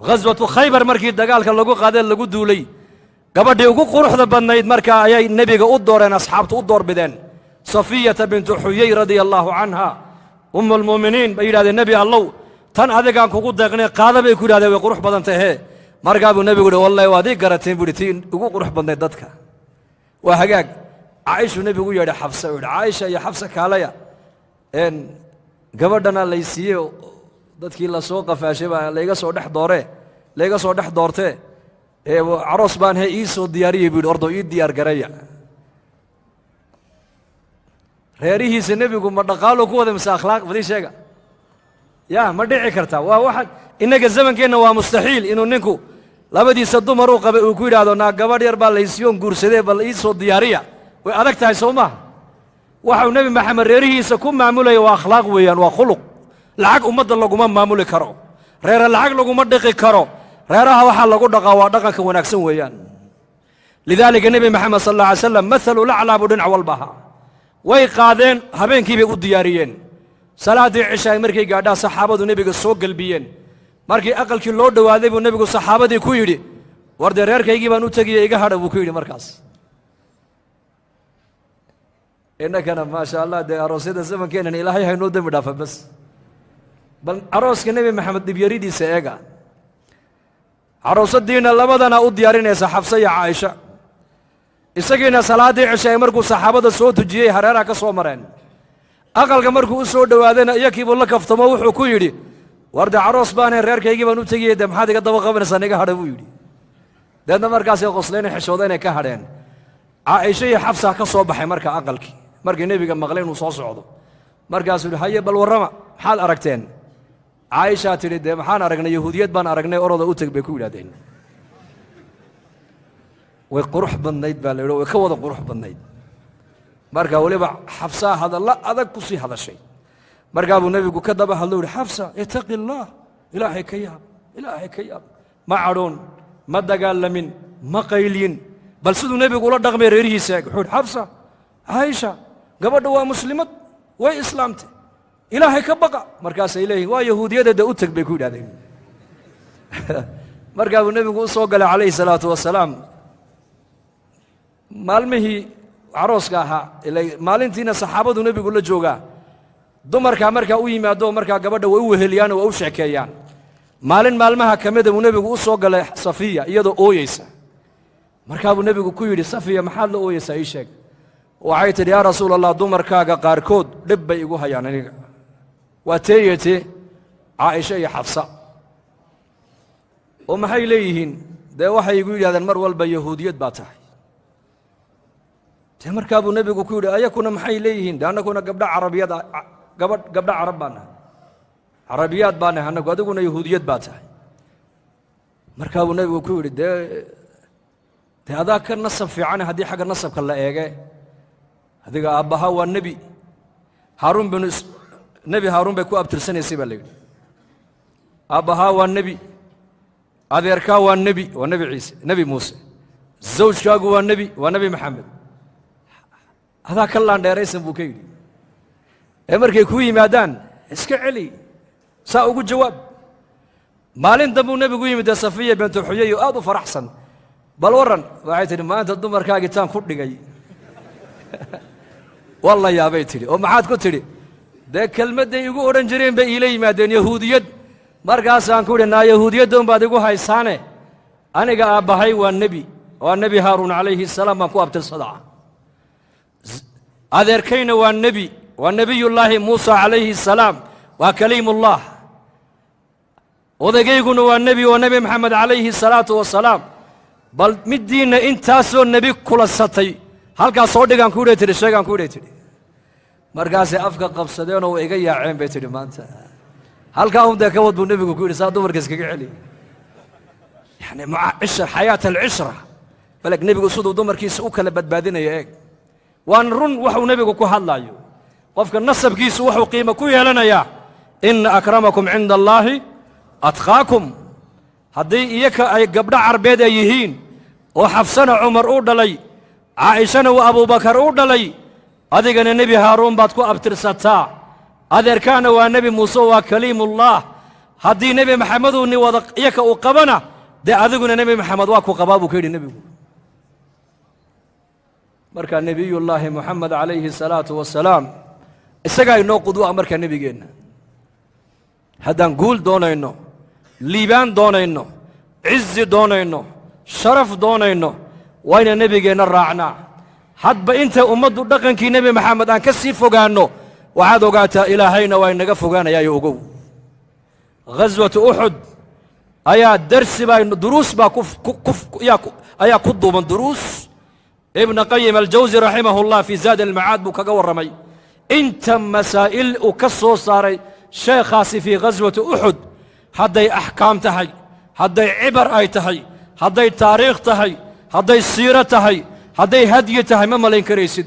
Ghaswatu Khaybar markii dagaalka lagu qaadee lagu duulay, gabadhii ugu quruxda badnayd markaa ayay nebiga u dooreen, asxaabtu u doorbideen, Safiyata bintu Xuyey radia allaahu canha, umm almu'miniin. Bay yidhahdeen, "Nebi Allow, tan adigaan kugu deeqnay, qaada," bay ku yidhahdeen, "way qurux badan tahee." Markaa buu nebigu yidhi, "Wallahi waad ii garateen," buu yidhi, "tii ugu qurux badnayd dadka." Waa hagaag. Caaishuu nebigu u yeedhay Xafsa, uu yidhi, "Caaisha iyo Xafsa, kaalaya." Gabadhana lay siiyey, dadkii lasoo qafaashay baa layga soo dhex dooree, layga soo dhex doortee, ee caroos baan he ii soo diyaariyey, buu yidhi, "Ordo ii diyaar gareeya." Reerihiisa nebigu ma dhaqaalo ku wada mise akhlaaq? Badii sheega ya, ma dhici karta? Waa waxa innaga zamankeenna waa mustaxiil inuu ninku labadiisa dumar uu qabay uu ku yidhaahdo, "Naa gabadh yar baa laysiiyoon guursadee, bal ii soo diyaariya." Way adag tahay, soo maaha? Waxau Nebi Maxamed reerihiisa ku maamulaya waa akhlaaq weeyaan, waa khuluq. Lacag ummadda laguma maamuli karo, reere lacag laguma dhiqi karo. Reeraha waxaa lagu dhaqaa waa dhaqanka wanaagsan weeyaan. Lidaalika Nebi Maxamed sal alla alay slam mathalu laclaa buu dhinac walba ahaa. Way qaadeen, habeenkii bay u diyaariyeen. Salaaddii cishaay markay gaadhaa, saxaabadu nebiga soo gelbiyeen. Markii aqalkii loo dhowaaday buu nebigu saxaabadii ku yidhi, "War dee reerkaygii baan u tegiye, iga hadha," buu ku yidhi. Markaas innakana, maasha Allah, dee aroosyada zamankeennan Ilaahay haynoo dembi dhaafa bas. Bal arooska Nebi Maxamed dhibyaridiisa eega. Caroosadiina labadana u diyaarinaysa, Xafsa iyo Caaisha. Isagiina salaaddii cishaay markuu saxaabada soo tujiyey, hareeraha ka soo mareen. Aqalka markuu u soo dhowaadayna, iyakiibuu la kaftamo, wuxuu ku yidhi, "War dee caroos baanay, reerkaygii baan u tegiyey, dee maxaad iga daba qabanaysaan? Iga hadha," buu yidhi. Deedna markaasay qosleyna, xishooda inay ka hadheen. Caaisha iyo Xafsa ka soo baxay marka aqalkii markii nebiga maqlay inuu soo socdo. Markaasuu yidhi, "Haye, bal warrama, maxaad aragteen?" Caaishaa tidhi, "Dee maxaan aragnay? Yahuudiyad baan aragnay, oroda u teg," bay ku yidhahdeen. Way qurux badnayd baa la yidhi, way ka wada qurux badnayd. Marka weliba Xafsaa hadallo adag ku sii hadashay. Markaa buu nebigu ka daba hadlo, yihi, "Xafsa, itaqi Allah, Ilaahay ka yaab, Ilaahay ka yaab." Ma cadhoon, ma dagaalamin, ma qaylyin. Bal siduu nebigu ula dhaqmay reerihiisa eeg. Wuxuu yidhi, "Xafsa, Caaisha, gabadha waa muslimad, way islaamtay, Ilaahay ka baqa." Markaasay leeyihin, "Waa yahuudiyada, de u teg," bay ku yidhahdeen. Markaa buu nebigu u soo galay calayhi salaatu wasalaam maalmihii carooska ahaa. Ila maalintiina saxaabadu nebigu la joogaa. Dumarkaa markaa u yimaado, markaa gabadha way u weheliyaan oo waa u sheekeeyaan. Maalin maalmaha ka mida buu nebigu u soo galay Safiya iyadoo ooyeysa. Markaa buu nebigu ku yidhi, "Safiya, maxaad la ooyeysaa? Ii sheeg." Waxay tidhi, "Yaa Rasuul Allah, dumarkaaga qaarkood dhib bay igu hayaan aniga." Waa teeyete, Caaisha iyo Xafsa. "Oo maxay leeyihiin?" "Dee waxay igu yidhahdeen mar walba, 'Yahuudiyad baa tahay.'" Dee markaa buu nebigu ku yidhi, "Ayakuna maxay leeyihiin?" "De annaguna gabdho carabiyad, gabadh gabdho carab baa nahay, carabiyaad baa nahay annagu, adiguna yahuudiyad baa tahay." Markaa buu nebigu ku yidhi, Dee adaa ka nasab fiicane, haddii xagga nasabka la eege. Adiga aabbaha waa nebi Haaruun binu, Nebi Haaruun bay ku abtirsanaysay baa la yidhi. Aabbahaa waa nebi, adeerkaa waa nebi, waa Nebi Ciise, Nebi Muuse, zawjkaagu waa nebi, waa Nebi Maxamed. Adaa ka laandheeraysan," buu ka yidhi, "ee markay kuu yimaadaan iska celi, saa ugu jawaab." Maalin dambuu nebigu yimid dee Safiya bintu Xuyay oo aad u faraxsan. "Bal warran." Waxay tidhi, "Maanta dumarkaagii taan ku dhigay waa la yaabay." Tidhi, "Oo maxaad ku tidhi?" "Dee kelmadday igu odhan jireen bay iila yimaadeen, yahuudiyad. Markaasaan ku idhi, 'Naa yahuudiyadda unbaad igu haysaane, aniga aabbahay waa nebi, waa Nebi Haaruun calayhi salaam baan ku abtirsadaa, adeerkayna waa nebi, waa Nebiyullaahi Muusa calayhi salaam, waa kaliimullah, odaygayguna waa nebi, waa Nebi Maxamed calayhi salaatu wasalaam. Bal middiinna intaasoo nebi kulansatay halkaas soo dhigaan,' ku idhay," tidhi, "sheegaan," ku idhay, tidhi. "Markaasay afka qabsadeenoo way iga yaaceen," bay tidhi. "Maanta halkaa un dee ka wad," buu nebigu ku yidhi, "saa dumarka iskaga celi." Yani cisha, xayaat alcishra. Baleg nebigu siduu dumarkiisa u kala badbaadinaya eeg. Waana run waxuu nebigu ku hadlaayo. Qofka nasabkiisu wuxuu qiimo ku yeelanayaa, ina akramakum cinda allaahi atqaakum. Haddii iyaka ay gabdho carbeed ay yihiin, oo Xafsana Cumar u dhalay, Caa'ishana uu Abuubakar u dhalay, adigana Nebi Haaruun baad ku abtirsataa, adeerkaana waa Nebi Muuse, waa kaliimullaah. Haddii Nebi Maxameduu ni wada iyaka uu qabana, dee adiguna Nebi Maxamed waa ku qabaa, buu ka yidhi nebigu. Marka Nebiyullaahi Moxamed calayhi salaatu wasalaam isagaa inoo qudwa. Markaa nebigeenna haddaan guul doonayno, liibaan doonayno, cizi doonayno, sharaf doonayno, waa inaan nebigeenna raacnaa. Hadba inta ummaddu dhaqankii Nebi Maxamed aan ka sii fogaanno, waxaad ogaataa Ilaahayna waa inaga fogaanayaayo. Ogow, ghaswatu Uxud ayaa darsi baa, duruus baa ayaa ku duuban duruus. Ibna Qayim Aljawsi raximahu llah fii Zaad Almacaad buu kaga warramay inta masaa'il uu ka soo saaray sheekhaasi fii ghaswati Uxud, hadday axkaam tahay, hadday cibar ay tahay, hadday taariikh tahay, hadday siiro tahay, hadday hadyi tahay, ma malayn karaysid.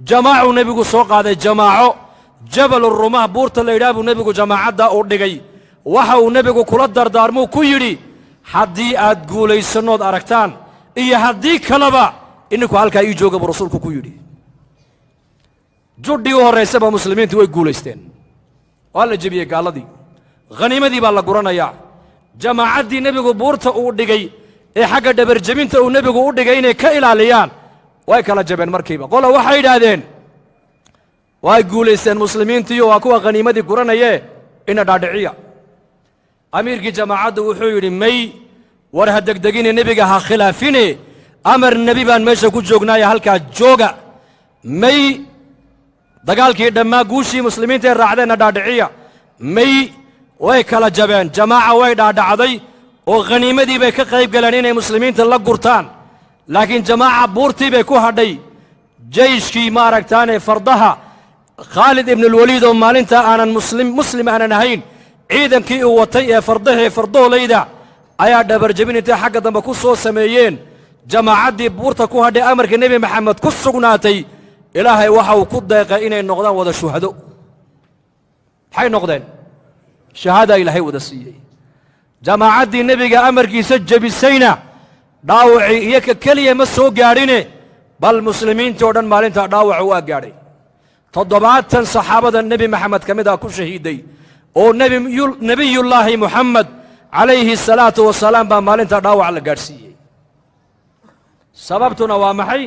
Jamaacuu nebigu soo qaaday, jamaaco Jabal Rumaah buurta la yidhaah buu nebigu jamaacaddaa uu dhigay. Waxa uu nebigu kula dardaarmuu ku yidhi: haddii aad guulaysannood aragtaan iyo haddii kaleba, ininku halkaa ii jooga, buu rasuulku ku yidhi. Judhii u horraysaba muslimiintu way guulaysteen, waa la jebiyey gaaladii, khaniimadii baa la guranayaa. Jamaacaddii nebigu buurta uu dhigay ee xagga dhabarjebinta uu nebigu u dhigay inay ka ilaaliyaan way kala jabeen markiiba. Qola waxay yidhaahdeen: way guulaysteen muslimiintiiyo waa kuwa khaniimadii guranayee, ina dhaadhiciya. Amiirkii jamaacaddu wuxuu yidhi: may, war ha degdegine, nebiga ha khilaafine, amar nebi baan meesha ku joognaaye, halkaa jooga. May, dagaalkii dhammaa guushii muslimiinta ee raacdeenna dhaadhiciya. May, way kala jabeen. Jamaaca way dhaadhacday oo khaniimadii bay ka qayb galeen inay muslimiinta la gurtaan, laakiin jamaaca buurtii bay ku hadhay. Jeyshkii maaragtaane fardaha Khaalid Ibnulwaliid oo maalintaa aanan muslim aanan ahayn, ciidankii uu watay ee fardahee fardoolayda ayaa dhabarjebin intay xagga dambe ku soo sameeyeen jamaacaddii buurta ku hadhay amarka Nebi Maxamed ku sugnaatay, Ilaahay waxa uu ku deeqay inay noqdaan wada shuhado. Maxay noqdeen? Shahaadaa Ilaahay wada siiyey. Jamaacaddii nebiga amarkiisa jebisayna dhaawacii iyo ka keliya ma soo gaadhine, bal muslimiintii oo dhan maalintaa dhaawacu waa gaadhay. 70 saxaabada Nebi Maxamed ka mid ah ku shahiiday oo Nebiyullaahi Moxamed calayhi salaatu wasalaam baa maalintaa dhaawac la gaadhsiiyey. Sababtuna waa maxay?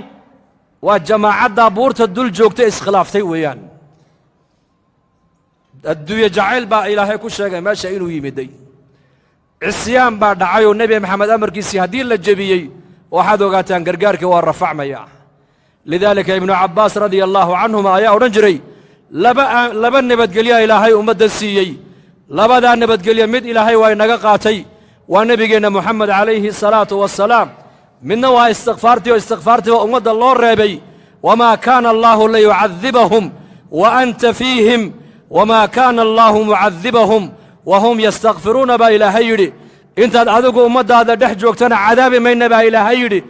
Waa jamaacaddaa buurta dul joogta iskhilaaftay weeyaan. Adduunye jacayl baa Ilaahay ku sheegay meesha inuu yimiday. Cisyaan baa dhacay oo Nebi Maxamed amarkiisii haddii la jebiyey, waxaad ogaataan gargaarkii waa rafacmaya. Lidaalika Ibnu Cabbaas radia allaahu canhuma ayaa odhan jiray: laba nabadgelya Ilaahay ummadda siiyey, labadaa nabadgelya mid Ilaahay waa inaga qaatay, waa nebigeenna Moxamed calayhi salaatu wasalaam, midna waa istikfaartii, oo istikfaartii baa ummadda loo reebay. Wamaa kaana allaahu liyucadibahum wa anta fiihim, wamaa kaana allaahu mucadibahum wa hum yastakfiruuna, baa Ilaahay yidhi. Intaad adigu ummaddaada dhex joogtana cadaabi mayna, baa Ilaahay yidhi.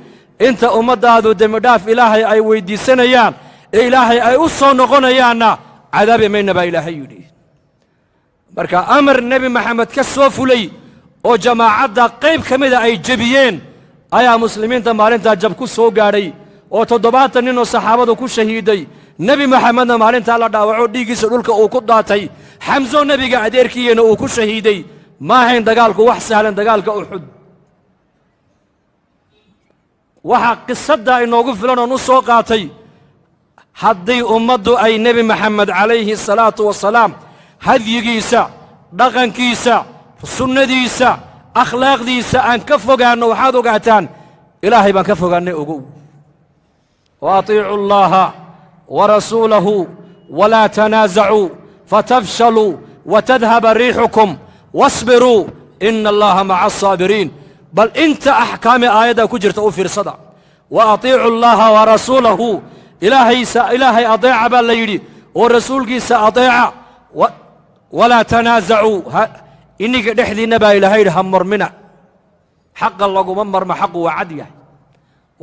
Inta ummaddaadu dembidhaaf Ilaahay ay weyddiisanayaan ee Ilaahay ay u soo noqonayaanna cadaabi mayna, baa Ilaahay yidhi. Marka amar Nebi Maxamed ka soo fulay oo jamaacadda qayb ka mida ay jebiyeen ayaa muslimiinta maalintaa jab ku soo gaadhay, oo 70 nin oo saxaabadu ku shahiiday, Nebi Maxamedna maalintaa la dhaawaco, dhiiggiisa dhulka uu ku daatay, Xamso nebiga adeerkiiyana uu ku shahiiday. Ma ahayn dagaalku wax sahlan, dagaalka Uxud. Waxaa qisaddaa inoogu filan oon u soo qaatay, haddii ummaddu ay Nebi Maxamed calayhi salaatu wasalaam hadyigiisa, dhaqankiisa, sunnadiisa, akhlaaqdiisa aan ka fogaanno, waxaad ogaataan Ilaahay baan ka fogaannay. Ogow, wa atiicu allaha wa rasuulahu walaa tanaasacuu fatafshaluu wa tadhaba riixukum wasbiruu ina allaha maca asaabiriin. Bal inta axkaami aayadda ku jirta u fiirsada. Wa atiicu allaha wa rasuulahu, Ilaahaysa, Ilaahay adeeca baa la yidhi, oo rasuulkiisa adeeca. Walaa tanaasacuu, iniga dhexdiinna baa Ilaahay yidhi ha marmina. Xaqa laguma marmo, xaqu waa cad yahay,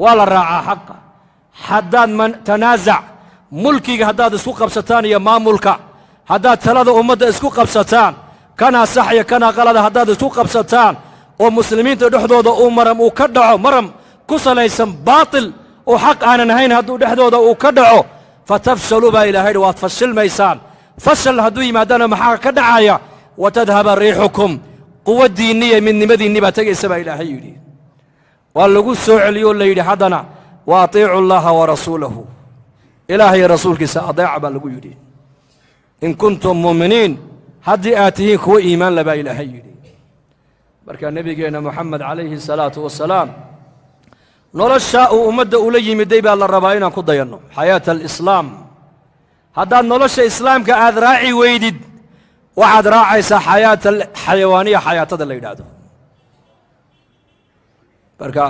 waa la raacaa xaqa. Haddaad tanaasac mulkiga haddaad isku qabsataan iyo maamulka, haddaad talada ummadda isku qabsataan, kanaa sax iyo kanaa qalada haddaad isku qabsataan, oo muslimiinta dhexdooda uu maram uu ka dhaco, maram ku salaysan baatil oo xaq aanan ahayn hadduu dhexdooda uu ka dhaco, fatafshaluu, baa Ilahay yidhi, waad fashilmaysaan. Fashal hadduu yimaadana maxaa ka dhacaya? Wa tadhaba riixukum, Quwaddiinni iyo midnimadiinni baa tegaysa baa Ilaahay yidhi. Waa lagu soo celiyoo la yidhi haddana wa atiicu allaha wa rasuulahu, Ilaahay rasuulkiisa adeeca baa lagu yidhi, in kuntum mu'miniin, haddii aad tihiin kuwo iimaan labaa Ilaahay yidhi. Marka nebigeenna Moxamed calayhi salaatu wasalaam noloshaa uu ummadda ula yimiday baa la rabaa inaan ku dayanno, xayaata alislaam. Haddaad nolosha islaamka aad raaci weydid, waxaad raacaysaa xayaata alxayawaaniya, xayaatada la yidhaahdo. Marka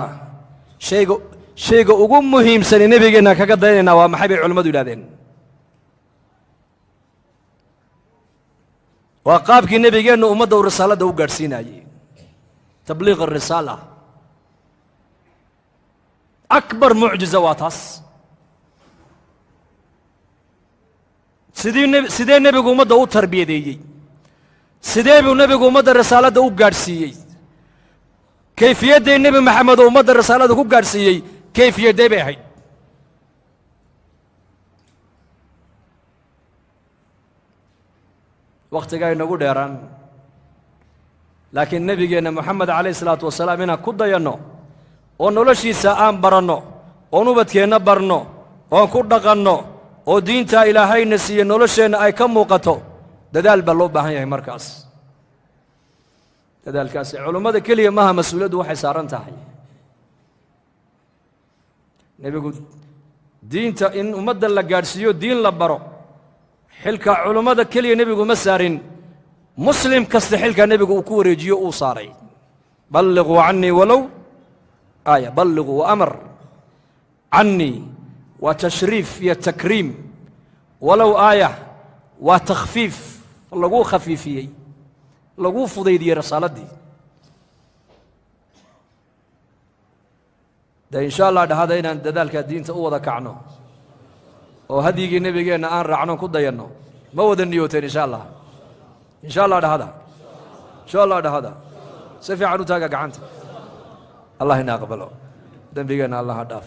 shayga ugu muhiimsani nebigeenna kaga dayanaynaa waa maxay bay culimmadu yidhahdeen? Waa qaabkii nebigeennu ummadda uu risaaladda u gaadhsiinayey, tabliiq arisaala. Akbar mucjiza waa taas. Sidee nebigu ummadda u tarbiyadeeyey? Sidee buu nebigu ummadda risaaladda u gaadhsiiyey? Kayfiyaddee Nebi Maxamed oo ummadda risaalada ku gaadhsiiyey kayfiyaddee bay ahayd? Wakhtigaa inagu dheeraan, laakiin nebigeenna Moxamed calayhi isalaatu wasalaam inaan ku dayanno oo noloshiisa aan baranno oon ubadkeenna barno oon ku dhaqanno oo diintaa Ilaahayna siiye nolosheenna ay ka muuqato, dadaal baa loo baahan yahay. Markaas dadaalkaasi culummada keliya maaha, mas-uuliyaddu waxay saaran tahay nebigu diinta in ummadda la gaadhsiiyo, diin la baro. Xilka culummada keliya nebigu ma saarin, muslim kasta xilka nebigu uu ku wareejiyo uu saaray. Balliquu cannii walow aaya, balliquu wa amar cannii waa tashriif iyo takriim, walow aaya waa takhfiif, laguu khafiifiyey, laguu fudaydiyey risaaladii. De insha Allah dhahada inaan dadaalka diinta u wada kacno oo hadyigii nebigeenna aan raacno ku dayanno. Ma wada niyooteen? Insha Allah, insha Allah dhahada, insha Allah dhahada, si fiican u taaga gacanta. Allah ina aqbalo, dembigeenna Allah ha dhaaf.